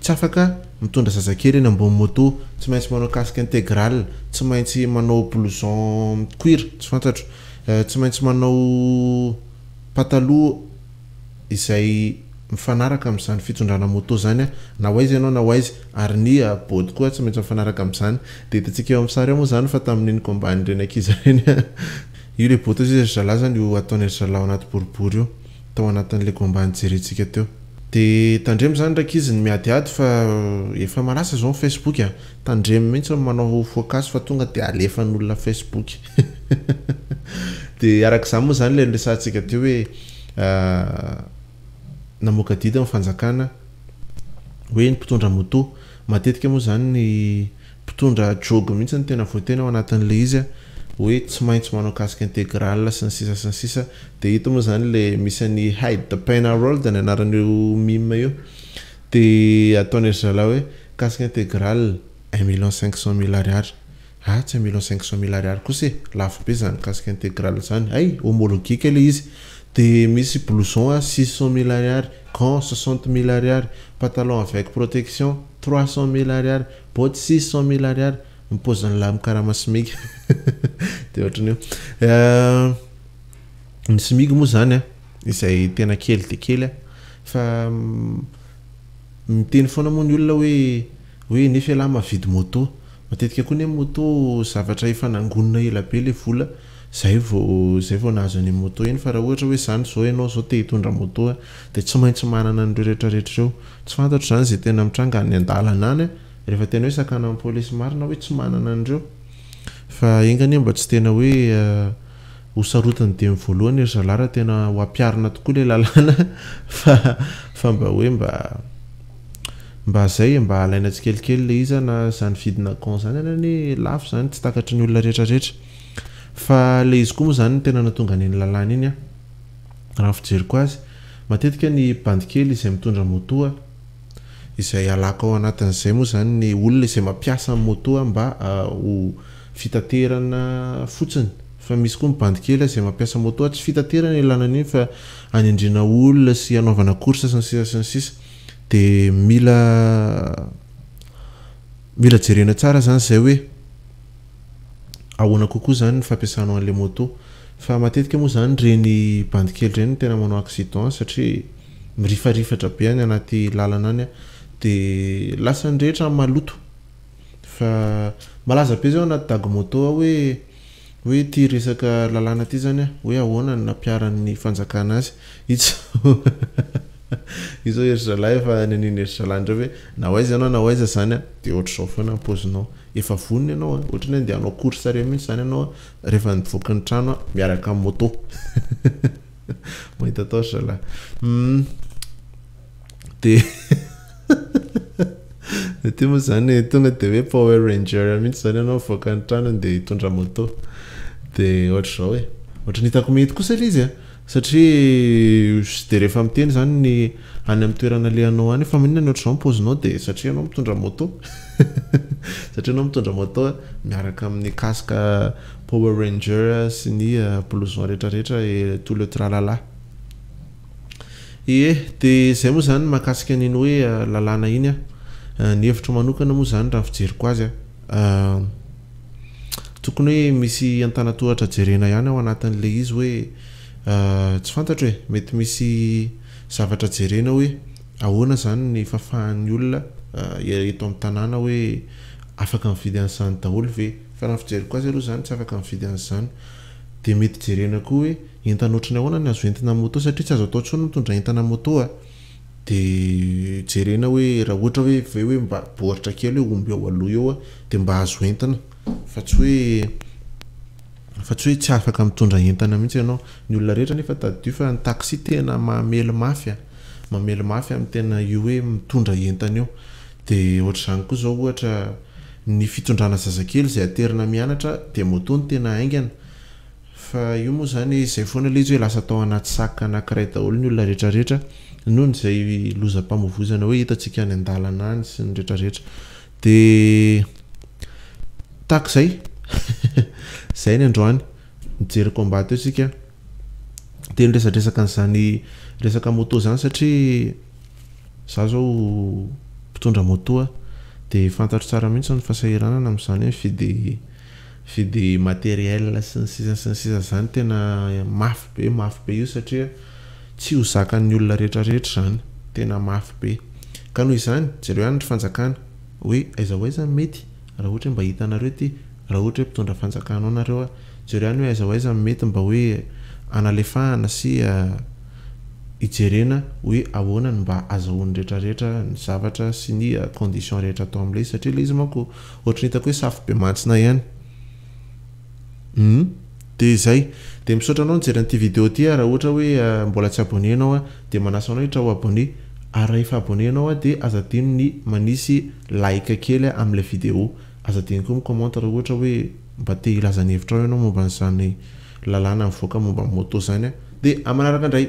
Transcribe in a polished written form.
Tsy afaka mitondra zazakely eny ambony moto, tsy maintsy manao casque intégral, tsy maintsy manao blouson cuir, tsy fantatro, tsy maintsy manao pataloha izay mifanaraka amin'izany fitondrana moto izany na ho aiza ianao na ho aiza ary ny botte koa tsy maintsy mifanaraka amin'izany. Dia hitantsika eo amin'ny sary eo moa izany fa tamin'iny combat-n'ireny ankizy ireny io ilay botte izy ry zalahy izany io ataon'i ry zalahy ao anaty boribory io tao anatin'ilay combat nijerentsika teo. Dia tandremo izany rankizy ny miadiady fa efa malaza izao ny facebook a! Tandremo mihitsy ny manao focus fa tonga dia alefan'olona facebook. Dia araka izany moa izany ilay noresahantsika teo hoe namoaka didy ny fanjakana hoe ny mpitondra moto, matetika moa izany ny mpitondra jog mihitsy no tena voateny ao anatin'ilay izy hoe tsy maintsy manao casque intégral sy ny sisa sy ny sisa dia ito moa izany ilay misy an'i Hide the Pain Harold ny anaran'io meme io dia ataon'ny ry zalahy hoe casque intégral un million cinq cent mille ariary ah tsy un million cinq cent mille ariary kosa e lafo be izany casque intégral izany hay homologué kay ilay izy dia misy blouson a six cent mille ariary gants soixante mille ariary pantalon avec protection trois cent mille ariary Botte 600 mille ariary, ny paozin'ny lahy mikarama smig dia ohatran'io. Ny smig moa izany an, izay tena kely dia kely an, fa miteny foana moa ny olona hoe hoe nefa ialahy mahavidy moto. Matetika koa anie moto zavatra efa nangonina ela be ilay vola zay vao zay vao nahazo an'iny moto iny fa raha ohatra hoe izany izao ianao izao te hitondra moto an, dia tsy maintsy manana an'ireo rehetra rehetra ireo. Tsy fantatro izany izay tena mitranga any an-dalana any rehefa tena hoe sakanan'ny polisy marina hoe tsy manana an'ireo. Fa enga anie mba tsy tena hoe ho sarotiny dieny voalohany ry zalahy raha tena ho ampiharina tokoa ilay lalàna fa fa mba hoe mba mba zay e, mba alaina tsikelikely ilay izy na izany vidina gants izany ary anie lafo izany tsy takatry ny olona rehetra rehetra. Fa ilay izy koa moa izany no tena nahatonga an'iny lalàna iny an. Raha ny fijeriko azy, matetika ny bandy kely izay mitondra moto izay alako ao anatin'izay moa izany ny olona izay mampiasa ny moto mba ho fitaterana fotsiny fa misy koa ny bandy kely izay mampiasa moto tsy fitaterana ilana an'iny fa hanendrena olona sy hanaovana course sy ny sisa sy ny sisa dia mila mila jerena tsara izany izay hoe ahoana kokoa izany ny fampiasanao an'ilay moto Fa matetika moa zany ireny bandy kely ireny no tena manao accident satria mirifarifatra be any anaty lalana any de lasa ny rehetra maloto. Fa malaza be zao anaty dago moto ao hoe hoe ity resaka lalàna ity zany hoe ahoana no nampiharan'ny fanjakana azy. Io zao io zao ery zalahy efa ninian'ery zalahy indray hoe na ho aiza ianao na ho aiza zany de ohatr'izao foana ny paozinao. Efa vonona ianao an, ohatran'ny hoe andeha hanao course ireny mihitsy izany ianao an, rehefa nivoaka ny trano an, miaraka amin'ny moto. Mahita atao ry zalahy. Hum. Dia ity moa izany tonga dia hoe Power Ranger mihitsy izany ianao mivoaka ny trano andeha hitondra moto. Dia ohatr'izao e. Ohatran'ny hitako mety kosa ilay izy an. Satria dia rehefa miteny izany ny any amin'ny toerana alehanao any fa maninona ny ohatr'izao ny paozinao dia satria ianao mitondra moto. Satria ianao mitondra moto miaraka amin'ny casque Power Ranger sy ny blouson rehetra rehetra et tout le tralala. Ie, dia izay moa izany mahakasika an'iny hoe lalàna iny an. Ny hevitro manokana moa izany raha ny fijeriko azy an, tokony hoe misy antanatohatra jerena ihany ao anatin'ilay izy hoe tsy fantatro e, mety misy zavatra jerena hoe ahoana izany ny fahafahan'ny olona eto amin'ny tanàna hoe afaka mividy an'izany daholo ve? Fa raha ny fijeriko azy aloha izany tsy afaka mividy an'izany. Dia mety jerena koa hoe entana ohatran'ny ahoana ny azo entina amin'ny moto satria tsy azo atao intsony ny mitondra entana moto a! Dia jerena hoe raha ohatra hoe ve hoe mba baoritra kely hoe omby ao aloha eo dia mba azo entina fa tsy hoe fa tsy hoe tsy afaka mitondra entana mihitsy ianao. Ny olona rehetra anefa tadidio fa ny taxi tena mamely mafy a! Mamely mafy amin'ny tena io hoe mitondra entana io. Dia ohatr'izany koa izao ohatra ny fitondrana zazakely izay aterina mianatra dia moto no tena haingana. Fa io moa izany izay foana ilay izy hoe lasa tao anaty sac anankiray daholo ny olona rehetra rehetra noho ny izay lozam-pamovoizana hoe hitantsika any an-dalana any sy ny rehetra rehetra. Dia tahaka izay. Izay ny androany. Nijery combat teo isika. Dia niresadresaka an'izany resaka moto izany satria za zao. mpitondra moto aho dia fantatro tsara mihitsy ny fahasahiranana amin'izany hoe mividy mividy matériel sy ny sisa sy ny sisa zany. Tena mafy be, mafy be io satria tsy ho zakan'ny olona rehetrarehetra zany, tena mafy be. Ka noho izany, jereo ihany ry fanjakana hoe aiza ho aiza ny mety. Raha ohatra hoe mba hitanareo ity, raha ohatra hoe mpitondra fanjakana ao nareo a, jereo ihany hoe aiza ho aiza ny mety mba hoe analefahana sy hijerena hoe ahoana no mba azahoan'ny rehetrarehetra ny zavatra sy ny condition rehetra atao amin'ilay izy, satria ilay izy manko ohatran'ny hitako hoe safo be mantsina ihany. Dia izay. Dia misaotra anao nijery an'ity vidéo ity. Raha ohatra hoe mbola tsy abonné ianao a, dia manasa anao hiditra ho abonné, ary raha efa abonné ianao a, dia aza adino ny manisy like kely amin'ilay vidéo. Aza adino koa mi-commente raha ohatra hoe mba te hilaza ny hevitrao ianao momba an'izany lalàna mivoaka momba ny moto zany a. Dia amin'ny manaraka indray.